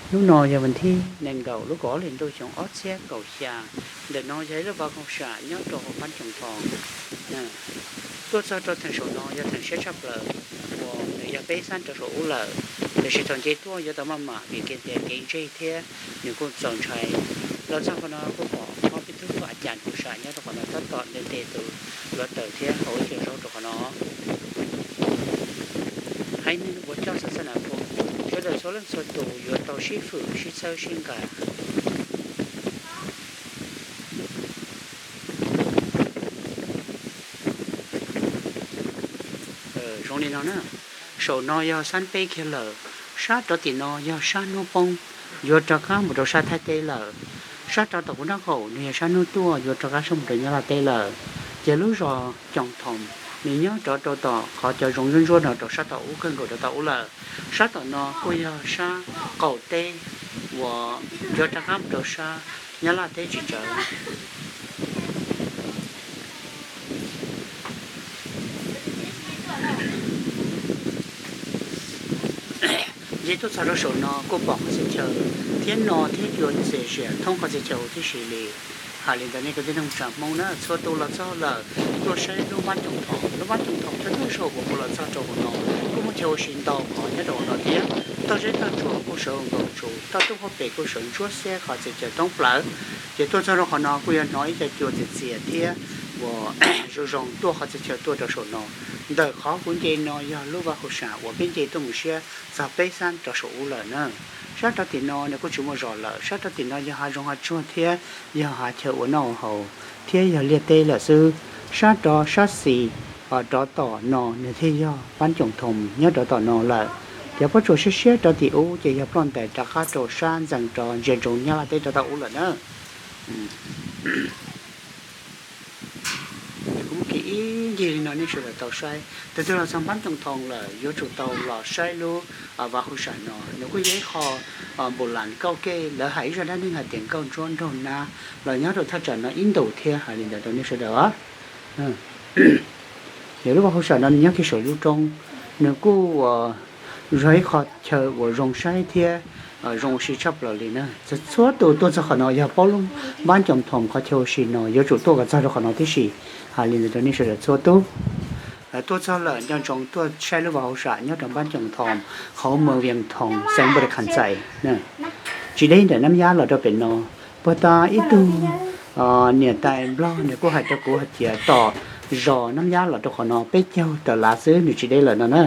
Hnub no yog vas thib nees nkaum lub kaum ob hlis ntuj xyoo ob txhiab kaum xya. Ntawm no yog ib lub vaj khaum sam nyob rau hauv Npab Coom Thoom. Tuaj txog rau theem saum no yog theem siab tshaj plaws uas nws yog peb xab rov saum ub lawm, tiam sis thaum nce tuaj yuav tau maj mam vim kiag tias kev ntseg thiab nws kuj txaus ntshai. Los txog qhov no kuj pom ob peb tug fwj cas khaum sam nyob rau qhov no tab tom nte tes tus hluav taws thiab hau ib co zaub rau qhov no. Haiv neeg uas coj xav xab nas phoom, sawv daws txhua leej txhua tus yuav tau sib fwm sib txhawb sib nqa. Zoo li no na, saum no yog xab peb kiag lawm, sab rov tim no yog sab hnub poob, yuav rov qab mus rau sab Thaib teb lawm. Sab rov tom kuv nraub qaum nws yog sab hnub tuaj, yuav rov qab sab mus rau Nyab Laj teb lawm. Ces lub zos Coom Thoom nws nyob rov rau tom qhov cov zoov ntsuab ntsuab no rau sab tom ub kawg nkaus rau tom ub lawm. Sab tom no kuj yog sab qaum teb uas yuav rov qab mus rau sab Nyab Laj teb tsis tsawg. Nce tuaj txog rau saum no kuj pom qhov txhia chaw thiab no thiab cua ntxias zias thoob qhov txhia chaw huv tib si li. Hais li ntawd nej kwv tij neej tsa Hmoob na, txhua tus los txog lawm, tuaj saib lub Npab Coom Thoom. Lub Npab Coom Thoom thawj thawj zaug uas kuv los txog rau hauv no kuj muaj chaw ua si ntau qhov nyob rau hauv no thiab. Toj zeb toj tsuas kuj sawv nkaus tsuas, toj roob hauv pes kuj sawv ntsuab xiab qhov txhia chaw thoob plaws. Ces tuaj txog rau qhov no kuj yuav hnov ib co cua ntxias txias thiab uas zoo zoo tuaj qhov txhia chaw tuaj rau saum no. Ntawm qhov kuv nce no yog lub vaj khaum sam uas peb nce tuaj mus siab txog peb xab rov saum ub lawm na. Sab rov tim no nws kuj tsis muaj zos lawm, sab rov tim no yog hav zoov hav tsuag thiab yog hav chaw ua noj ua haus thiab yog liaj teb lawm xwb. Sab rov sab xis rov tom no nws thiaj yog Npab Coom Thoom nyob rov tom no lawm. Cov pob tsuas siab siab rov tim ub ces yog ploj ntais rov qab rau sab ntxees rov ntsia ntsoov Nyab Laj teb rov tom ub lawm na. Kuv muab kis ib ncig li no nej sawv daws tau saib. Tus twg los txog Npab Coom Thoom lawm yuav tsum tau los saib lub vaj khaum sam no. Nws kuj yog ib qho npus las kauj kev, lawv hais ib zaj dab neeg hais tias nkauj ntsuab nraug nab los nyob rau thaj tsam no ib ntus thiab. Hais li ntawd rau nej sawv daws. Yog lub vaj khaum sam no nws nyob kiag saum lub roob, nws kuj yog ib qho chaw uas zoo saib thiab zoo ua si tshaj plaws li na. Txhua tus tuaj txog qhov no yog paub lub Npab Coom Thoom qhov chaw ua si no yuav tsum tuaj kom txog rau qhov no tib si. Hais li ntawd rau nej sawv daws txhua tus. Tuaj txog lawm nco ntsoov tuaj saib lub vaj khaum sam nyob rau Npab Coom Thoom, hauv moos Vias Thoom, xeev Npab Dej Khas Ntxais. Tsis deb ntawm Nab Yab los rau pem no, puag ta ib tug niam tais Nplog nws kuj hais rau kuv hais tias tom zos Nab Yab los rau qhov no peb caug tawm lav xwb, nws tsis deb lawm no na.